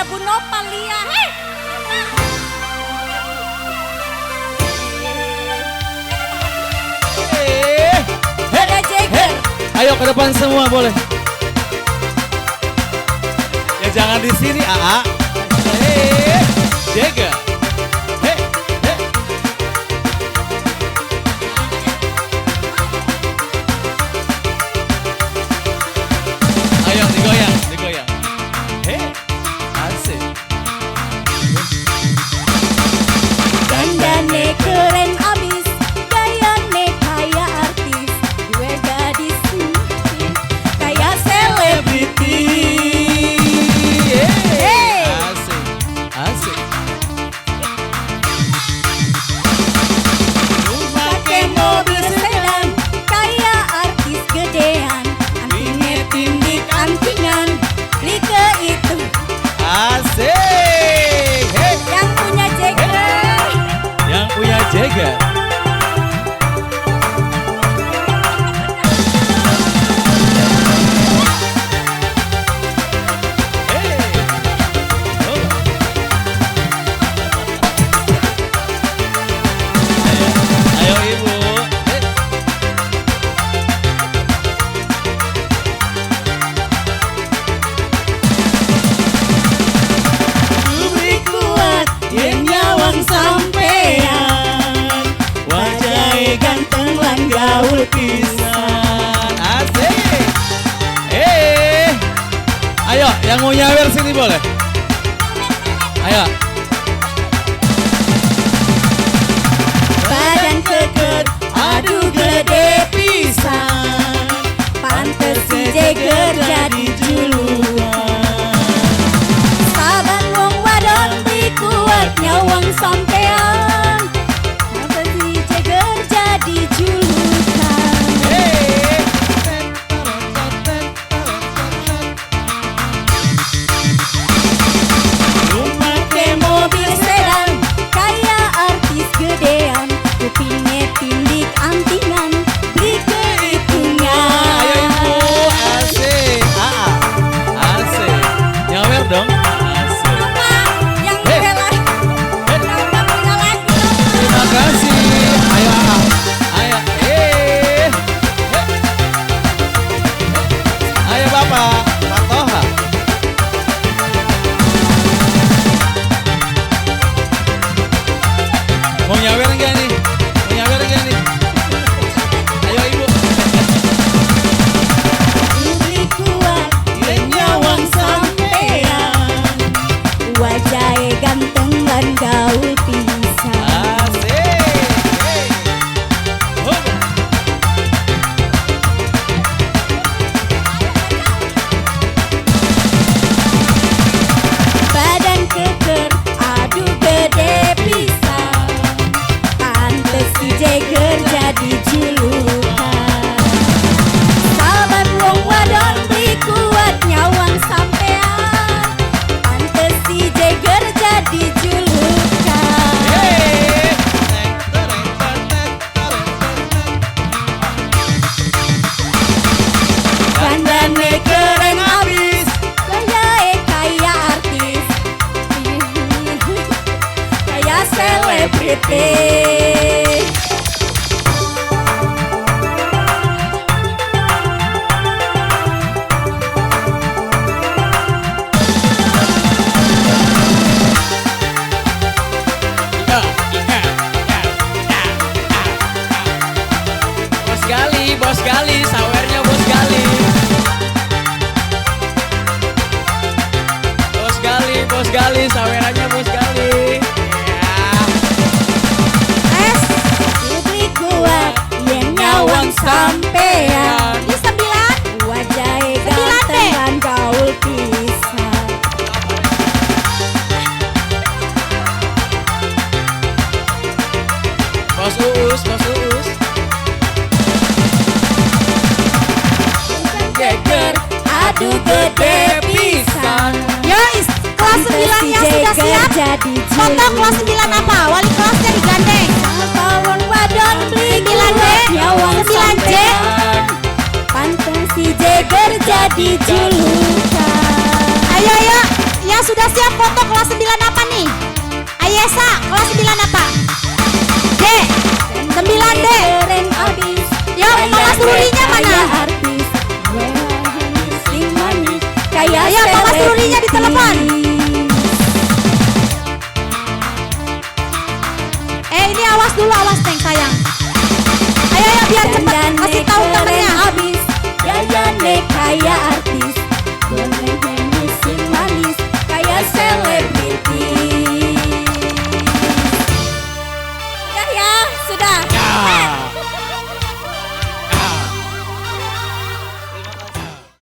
Punya Bu Nopalia. Hei. Ada Jagger. Ayo ke depan semua boleh. Ya jangan di sini, AA. Jagger. Ayo digoyang, digoyang. Hei, asik. Dandane keren abis, gayane kaya artis, gue gadis kayak selebriti. Hey. Asik, asik. Pakai mobil sedan, kayak artis gedean, antingnya tindik antingan, like itu. Asik. Hey. Yang punya Jagger. Yang punya Jagger. Hey. Oh. Ayo, ayo ibu. Hey. Beli kuat, yen nyawang sampean, wajahnya ganteng lan gaul pisan. Asik. Eh. Ayo, yang mau nyawer sini boleh. Ayo. Badan keker, aduh gede pisan, pantes si Jagger jadi julukan. Saban wong wadon beli kuat nyawang sampean, pantes si Jagger jadi julukan. Hey. Pakai mobil sedan, kayak artis gedean, kupingnya tindik antingan, beli kehitungan. Ayo ibu, asik. AA. Asik. Nyawer dong. Asik. Apa yang Hey. rela? Hey. Yang punya lagu. Terima kasih. Ayo AA. Ayo. Eh. Ayo Bapak, Pak Toha. Mau nyawer enggak nih? Mau nyawer enggak nih? Ayo ibu. Beli kuat, yen nyawang sampean, wajahnya ganteng lan gaul pisan. Asik. Hey. Hup. Badan keker, aduh gede pisan, pantes si Jagger jadi julukan. Saban wong wadon beli kuat nyawang sampean, pantes si Jagger jadi julukan. Hey. Dandane keren abis, gayae kaya artis, kayak selebriti. Bos Gali, bos Gali, sawernya bos Gali. Bos Gali, bos Gali, sawerannya bos Gali. Ya. Es, beli kuat, yen nyawang sampean, Di 9. wajahnya 9 D. ganteng lan gaul pisan. Bos Uus, bos Uus. Jagger, aduh gede pisan. Yo, kelas 9 yang sudah siap. Jadi Foto kelas 9 apa? Wali kelasnya digandeng. Pawon wadon beli 9 D, kuat nyawang 9 J. sampean, pantes si Jagger jadi julukan. Ayo, ayo. Yang sudah siap Ini awas dulu, awas Neng sayang. Ayo ayo biar cepet Dandane kasih tahu keren temennya. abis, gayane kayak artis, bolehnya sing manis kayak selebritis.